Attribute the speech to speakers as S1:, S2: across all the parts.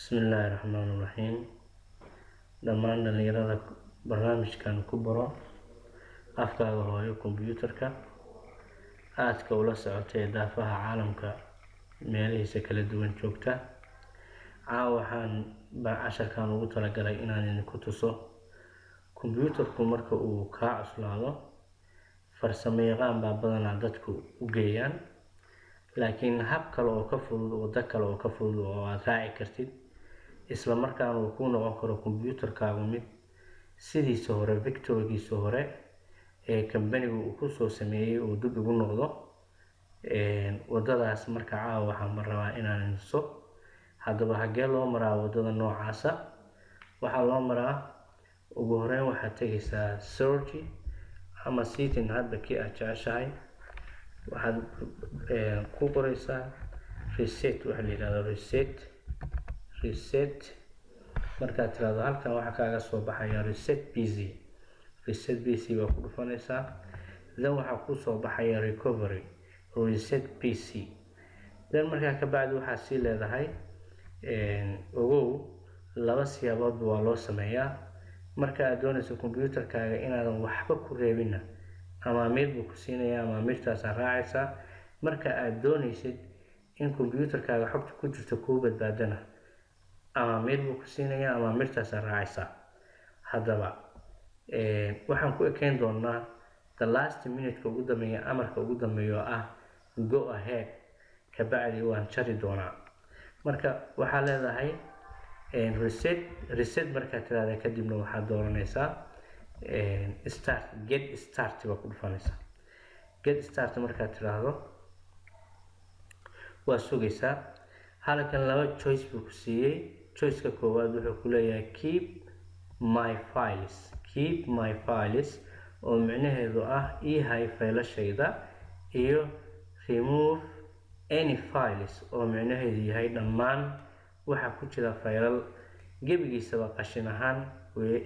S1: Bismillaahi Raxmaani Raxiim. Dhammaan dhalinyarada barnaamijkan ku baro afkaaga hooyo kombiyuutarka aadka ula socota ee daafaha caalamka meelihiisa kala duwan joogta. Caawa waxaan casharkan ugu talagalay inaan idinku tuso kombiyuutarku marka uu kaa cuslaado. Farsamo yaqaan baa badanaa dadku u geeyaan, laakiin hab kale oo ka fudud, waddo kale oo ka fudud oo aad raaci kartid, isla markaana uu kuu noqon karo kombiyuutarkaagu mid sidiisa hore, factory-giisa hore ee kambanigu uu kusoo sameeyey, uu dib ugu noqdo. Wadadaas marka caawa waxaan rabaa inaan idin tuso. Haddaba, hagee loo maraa wadada noocaasa? Waxaa loo maraa, ugu horeyn waxaad tegaysaa search ama setting, hadba kii aad jeceshahay. Waxaad ku qoreysaa reset. Waxa la yihahdo reset. Reset markaad tirahdo, halkan waxaa kaaga soo baxaya reset PC. Reset PC baa ku dhufanaysaa. Then waxaa kusoo baxaya recovery reset PC. Then markaa ka bacdi waxaad sii leedahay, ogow, laba siyaaboodba waa loo sameeyaa. Marka aad doonayso kombiyuutarkaaga inaadan waxba ku reebinna, amaamiir buu ku siinayaa, amaamiirtaasaa raacaysaa. Marka aad doonaysid in kombiyuutarkaaga xogta ku jirta kuu badbaadana, amaamiir buu ku siinayaa, amaamiirtaasaa raacaysaa. Haddaba waxaan ku ekeyn doonaa the last minute-ka ugu dambeeya, amarka ugu dambeeya oo ah go ahead. Kabacdi waan jari doonaa. Marka waxaa leedahay reset. Reset markaad tirahda kadibna waxaad dooranaysaa start, get start baa ku dhufanaysaa. Get start markaad tiraahdo, waa sugaysaa. Halkan laba choice buu ku siiyey. Choiceka koowaad wuxuu ku leeyahay keep my files. Keep my files oo micnaheedu ah ii hay faylashayda, iyo remove any files oo micnaheedu yahay dhammaan waxa ku jira faylal gebigiisaba qashin ahaan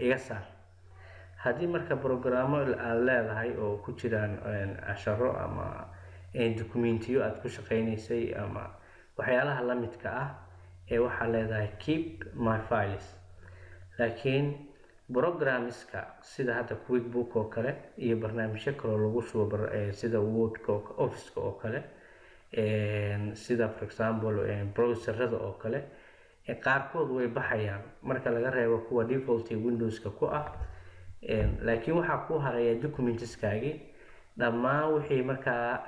S1: iga saar. Haddii marka programmo aada leedahay oo ku jiraan casharo ama documentiyo aada ku shaqeyneysay ama waxyaalaha la midka ah ee, waxaa leedahay keep my files. Laakiin programmiska sida hadda QuickBook oo kale iyo barnaamijyo kaloo lagu shubo, sida Wordka, Officeka oo kale, sida for example browserada oo kale, qaarkood way baxayaan marka laga reebo kuwa default Windowska ku ah. Laakiin waxaa ku haraya documentiskaagii dhammaan. Wixii markaa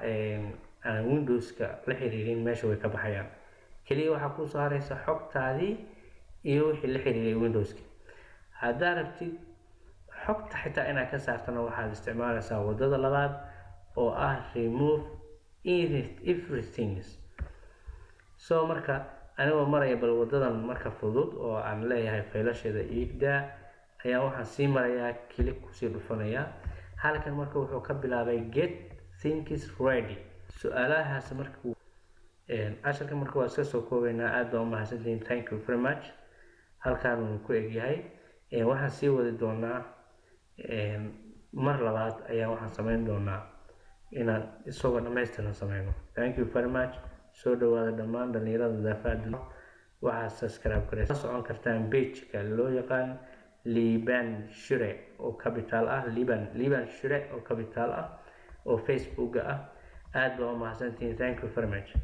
S1: aan Windowska la xiriirin meesha way ka baxayaan. Keliya waxaa kusoo haraysa xogtaadii iyo wixii la xiriiray Windowska. Haddaa rabtid xogta xitaa inaad ka saartana, waxaad isticmaalaysaa wadada labaad oo ah remove everything. So marka anigoo maraya bal wadadan marka fudud oo aan leeyahay faylasheeda iigdaa, ayaa waxaan sii marayaa, click kusii dhufanayaa halkan. Marka wuxuu ka bilaabay get things ready. Su-aalahaas marka casharka marka waa iska soo koobeynaa. Aad baa umahadsantihiin. Thank you very much. Halkaan uu ku egyahay. Waxaan sii wadi doonaa mar labaad ayaa waxaan sameyn doonaa inaan isagoo dhammaystiran sameyno. Thank you very much. Soo dhawaada dhammaan dhalinyarada daafaha. Waxaad subscribe garaysa socon kartaan pageka loo yaqaan Liban Shure oo capital ah, Liban Shure oo capital ah oo Facebooka ah. Aad baa umahadsantihiin. Thank you very much.